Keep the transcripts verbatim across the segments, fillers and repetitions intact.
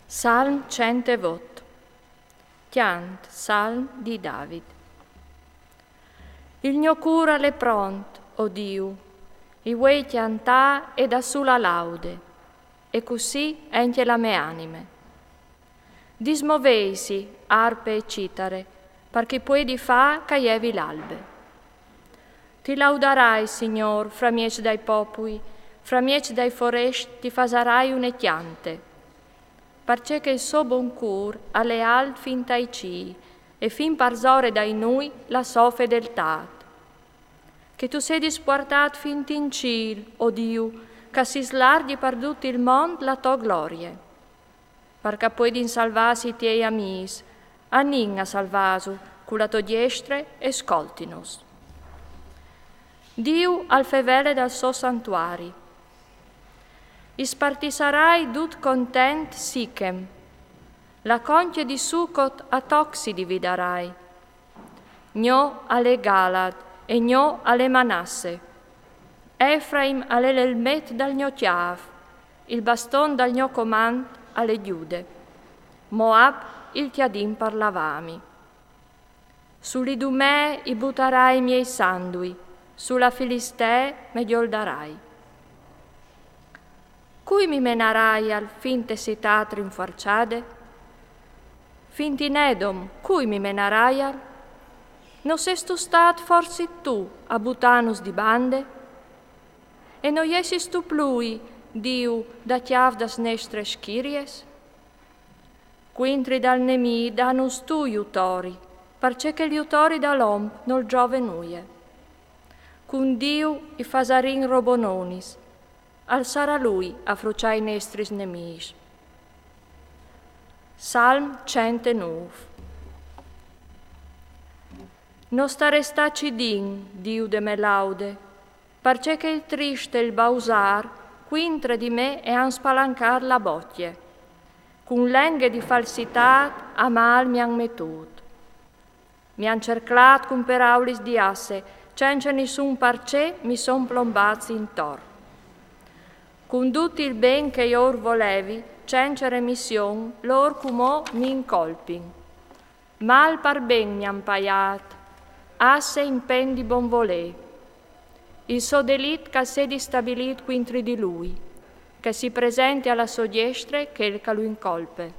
Salm cent e vot. Cjant, salm di David. Il gno cûr al è pront, o Diu, i vuei cjantâ e dâ sù la laude, e cussì encje la mê anime. Dismoveisi, arpe e citare, par che i puedi fâ ca jevi l'albe. Ti laudarai, Signôr, framieç dai popui, framieç dai forescj ti fasarai une cjante. Parcè che il so bon cûr al è alt fin tai cîi, e fin parsore dai nûi la sô fedeltât. Che tu sedis puartât fin tin cîl, o Diu, ca si slargji par dut il mont la tô glorie. Par ca puedin salvâsi i tiei amîs, anìn a salvâsu cu la tô diestre e scoltinus. Diu al fevele dal so santuari. Ispartissarai dut content Sichem. La concje di Sucot a toc si dividarai. Gno al è Galaad e gno al è Manasse. Efraim al è l'elmet dal gno cjâf, il baston dal gno comant al è Gjude. Moab il cjadin par lavâmi. Sul Idumee i butarai i miei sandui, su la Filistee me gjoldarai. Cui mi menaraial fin te citât rinfuarçade? Fin tin Edom, cui mi menaraial? No sêstu stât forsit tu a butânus di bande? E no jessistu plui, Diu, da cjâf das nestres schiriis? Cuintri dal nemî dânus tu jutori, parcè che il jutori dal om nol zove nuie. Cun Diu i fasarìn robononis, al sarà lui a fruçâ i nestris nemîs. Salm cent e nûf. No sta restâ cidin, Diu de mê laude, parcè che il trist e il bausâr cuintre di me e àn spalancât la bocje. Cun lenghe di falsitât a mâl mi àn metût. Mi àn cerclât cun peraulis di asse, cence nissun parcè mi son plombâts intor. Cun dut il ben che jo ur volevi, cence remission, lôr cumò mi incolpin. Mâl par ben mi àn paiât, asse impen di bon volê. Il so delit ch'al sedi stabilît cuintri di lui, che si presenti a la sô diestre chel ch'a lu incolpe.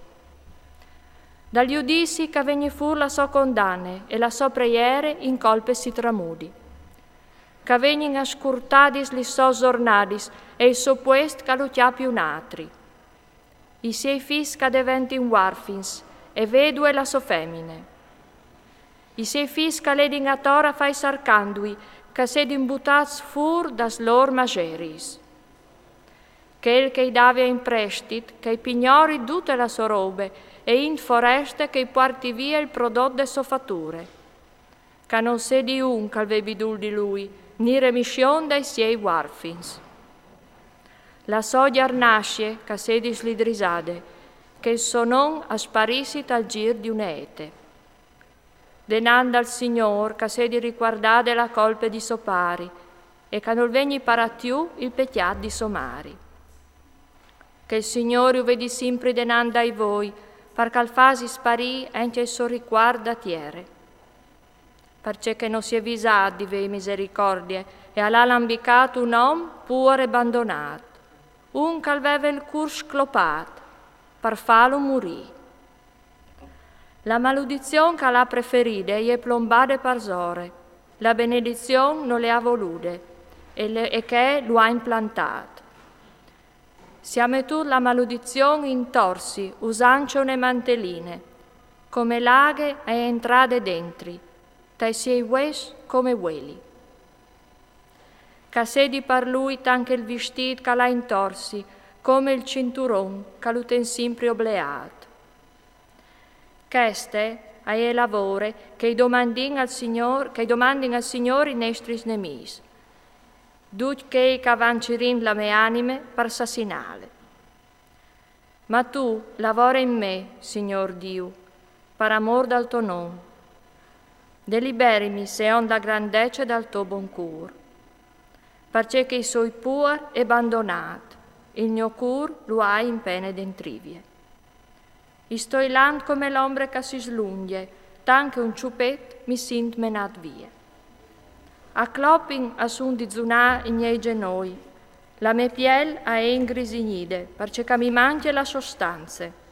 Dal judizi ch'a vegni fûr la sô condane e la sô preiere in colpe si tramudi. Ch'a vegnin ascurtadis lis sôs zornadis e il so puest ch'a lu cjapi un atri. I siei fîs ch'a deventin uarfins e vedue la sô femine. I siei fîs ch'a ledin ator a fâi sarcandui, ch'a sedin butâts fûr das lôr maseriis. Chel che i davi a imprestit, che i pignori dute la sô robe, e int foreste che i puarti vie il prodot de sô fature. Ch'a no sedi un ch'al vevi dûl di lui, ni remission dai siei uarfins. La sô gjarnassie ch'a sedi slidrisade, che il so non a sparissi tal zîr di une ete. Denant dal Signôr ch'a sedi ricuardade la colpe di so pari, e ch'a nol vegni parât jù il pecjât di sô mari. Che il Signôr ju vedi simpri denant dai voi, par ch'al fasi sparî encje il so ricuart da tiere. Parcè che no si è visât di vê misericordie e al à lambicât un om puar e bandonât, un ch'al veve il cûr sclopât, par fâlu murî. La maludizion ch'al à preferide e je plombade parsore, la benedizion no le à volude, e, le, e chê lu à implantât. Si à metût la maludizion intor si, usantje une manteline, come l'aghe e je entrade dentri, tai siei vues come vueli. Ch'a sedi par lui tant che il vistît ch'al à intor si, come il cinturon ch'a lu ten simpri obleât. Cheste e je la vore che i domandin al Signôr, che i domandin al Signôr i nestris nemîs. Ducj chei ch'a van cirint la mê anime par sassinâle. Ma tu lavore in me, Signôr Diu, par amôr dal to non. Deliberimi seont la grandece dal to bon cûr. Parcè che i soi puar e bandonât, il gno cûr lu ai in pene dentrivie. I stoi lant come l'ombre ch'a si slungje, tant che un ciupet mi sint menât vie. A clopin a sun dizunâ i miei zenoi, la mê piel a è ingrisignide, parcè ch'a mi mancje la sostanze.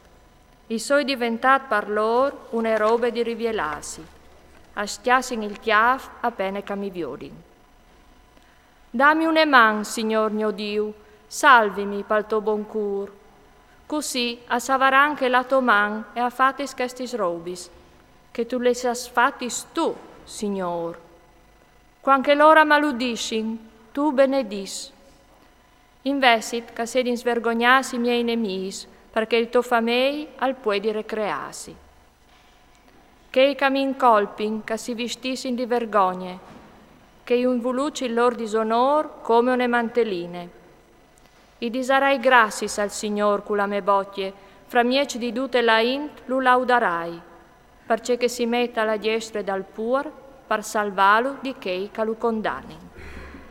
I soi diventât par lôr une robe di rivielâsi. A scjassin il cjâf a pene ch'a mi viodin. Dami une man, Signôr gno Diu, salvimi pal to bon cûr. Cussì a savaran che la to man e à fatis chestis robis, che tu lis âs fatis tu, Signôr. Cuant che lôr a maludissin, tu benedìs. Invezit ch'a sedin svergognâts i miei nemîs, parcè il to famei al puedi recreâsi. Chei ch'a mi incolpin ch'a si vistissin di vergogne, che ju invuluci il lôr disonôr come une manteline. I disarai graciis al Signôr cu la mê bocje, framieç di dute la int lu laudarai, parcè che si met a la diestre dal puar par salvâlu di chei ch'a lu condanin.